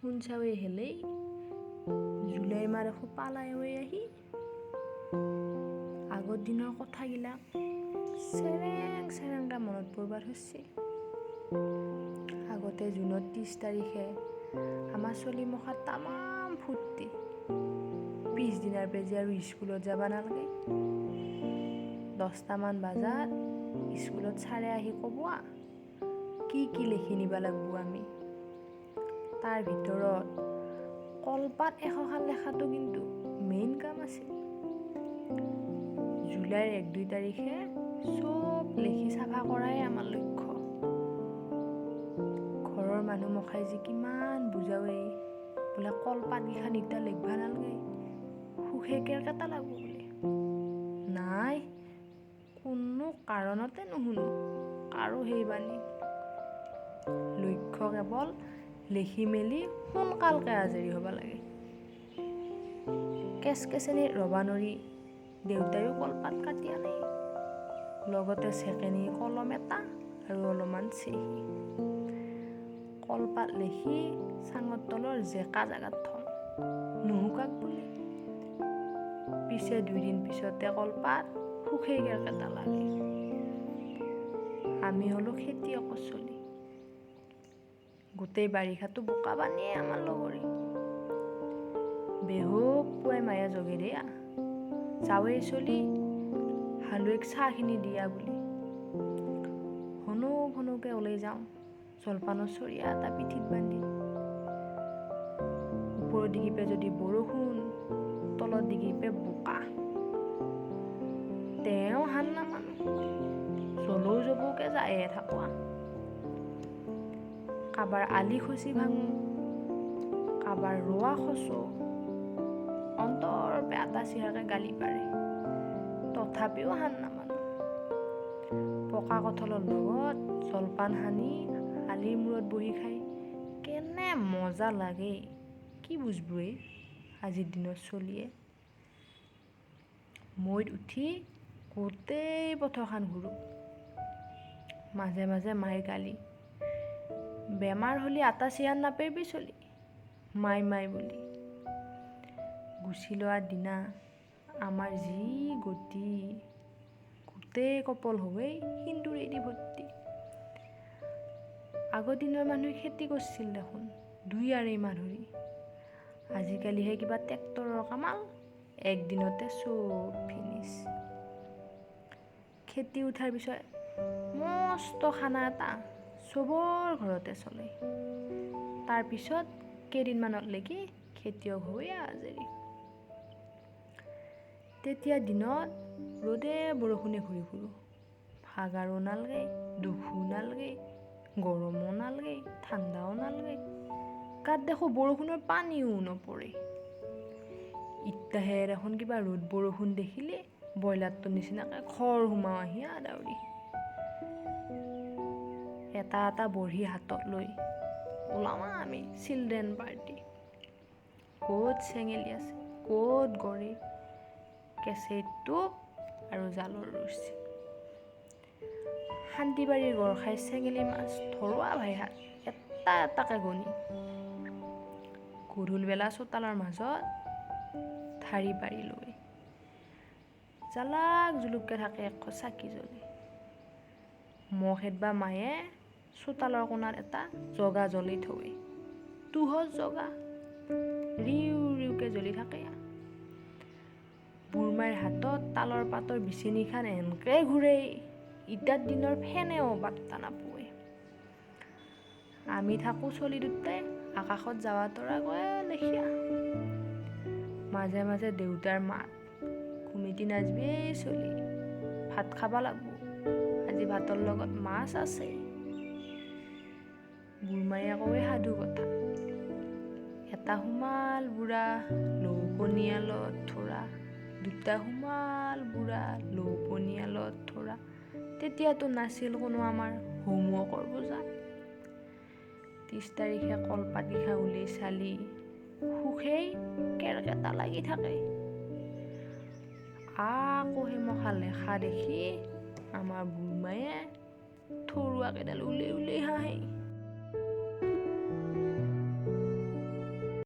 শুনচাৱে Hale July মাহ দেখোন পালাই হৈ আহি। আগৰ দিনৰ কথাগিলাক চেৰেং চেৰেংকে মনত পৰিব ধৰিছে। আগতে জুনৰ 30 তাৰিখে আমাৰ চলিমখাৰ তামাম ফূৰ্তি। পিছদিনাৰ পৰা যে আৰু স্কুলত যাব নালাগে। 10টামান বজাত স্কুলত ছাৰে আহি ক'ব কি কি লিখি নিব লাগিব আমি। তাৰ ভিতৰত কলপাত 100খান লেখাটো কিন্তু মেইন কাম আছিল। জুলাইৰ 1-2 তাৰিখে চব লিখি চাফা কৰাই আমাৰ লক্ষ্য। ঘৰৰ মানুহ মখাই যে কিমান বুজাৱেই, বোলে কলপাতকেইখন ইতা লিখবা নালগে, সুখে কেৰকেটা লাগব বোলে। নাই, কোনো কাৰণতে নুশুনো কাৰো সেই বাণী। লক্ষ্য কেৱল লিখি মেলি সোনকালকে আজৰি হ'ব লাগে। কেচকেচনিত ৰ'বা নৰি দেউতায়ো কলপাত কাটি আনে, লগতে চেকেনি কলম এটা আৰু অলপমান চেহী। কলপাত লিখি চাঙৰ তলৰ জেকা জাগাত থওঁ নুশুকাক বুলি। পিছে 2 দিন পিছতে কলপাত শুখেই কেৰকেটা লাগে। আমি হ'লো খেতিয়কৰ চলি। গোটেই বাৰিষাটো বোকা পানীয়ে আমাৰ লগৰী। বেহুক পুৱাই মায়ে জগে দিয়া, যাৱেই চলি, হালুৱেক চাহখিনি দিয়া বুলি। হনৌ হনৌকে ওলাই যাওঁ জলপানৰ চৰিয়া এটা পিঠিত বান্ধি। ওপৰৰ দিগিপে যদি বৰষুণ, তলৰ দিগিপে বোকা, তেওঁ হাৰ নামানো, জলৌ জবৌকে যায়ে থাকোঁ। কাৰোবাৰ আলি খচি ভাঙো, কাৰোবাৰ ৰোৱা খচো। অন্তৰ আটা চিৰাকে গালি পাৰে, তথাপিও হাৰ নামানো। পকা কঁঠালৰ লগত জলপান সানি আলিৰ মূৰত বহি খাই কেনে মজা লাগে, কি বুজবই আজিৰ দিনৰ চলিয়ে। মৈত উঠি গোটেই পথাৰখন ঘূৰোঁ। মাজে মাজে মাইৰ গালি, বেমাৰ হ'লে আটা চিয়াৰ নাপেৰবি চলি, মাই মাই বুলি। গুচি লোৱাৰ দিনা আমাৰ যি গতি, গোটেই কপাল হৱেই সিন্দুৰেদি ভৰ্তি। আগৰ দিনৰ মানুহে খেতি কৰিছিল দেখোন 2-2.5 মাহ ধৰি। আজিকালিহে কিবা ট্ৰেক্টৰৰ কামাল, একদিনতে চব ফিনিছ। খেতি উঠাৰ পিছত মস্ত খানা এটা চবৰ ঘৰতে চলে। তাৰপিছত কেইদিনমানলৈকে খেতিয়ক হৈ আজৰি। তেতিয়া দিনত ৰ'দে বৰষুণে ঘূৰি ফুৰোঁ, ভাগাৰো নালগে, দুখো নালগে, গৰমো নালগে, ঠাণ্ডাও নালগে, গাত দেখোঁ বৰষুণৰ পানীও নপৰে। ইত্যাহে দেখোন কিবা ৰ'দ বৰষুণ দেখিলে ব্ৰইলাৰটোৰ নিচিনাকৈ খৰ সোমাওঁ আহি দাউৰি। এটা এটা বহী হাতত লৈ ওলাওঁ আমি চিলড্ৰেন পাৰ্টি। ক'ত চেঙেলী আছে, ক'ত গৰৈ, কেঁচেই টোপ আৰু জালৰ ৰছী। শান্তিবাৰীৰ গৰখাই চেঙেলী মাছ ধৰোৱা ভাইহাত এটা এটাকে গণি। গধূলবেলা চোতালৰ মাজত ঢাৰি পাৰি লৈ জালাক জুলুককে থাকে এক চাকি জ্বলি। মহ খেদবা মায়ে চোতালৰ কোণাত এটা জগা জ্বলি থৈ, তুঁহৰ জগা, ৰিউ ৰিউকে জ্বলি থাকে। বুঢ়মাইৰ হাতত তালৰ পাতৰ বিচনীখন এনকে ঘূৰেই, ইটাৰ দিনৰ ফেনেও পাত্তা নাপোৱে। আমি থাকোঁ চলি দুটাই আকাশত যাৱা তৰা গৈ লেখীয়া। মাজে মাজে দেউতাৰ মাত, ঘুমিতি নাচবিয়েই চলি, ভাত খাব লাগব, আজি ভাতৰ লগত মাছ আছে। বুঢ়মায়ে কয় সাধু কথা, এটা সোমাল বুঢ়া লৌ পনিয়ালত থোৰা, দুটা সোমাল বুঢ়া লৌ পনিয়ালত থোৰা। তেতিয়াতো নাছিল কোনো আমাৰ হোমৱৰ্কৰ বোজা। 30 তাৰিখে কলপাতকেইখন উলিয়াই চালি সুখেই কেৰকেটা লাগি থাকে। আকৌ সেইমখা লেখা দেখি আমাৰ বুঢ়মায়ে থৰুৱাকেইডাল উলিয়াই উলিয়াই হাঁহে।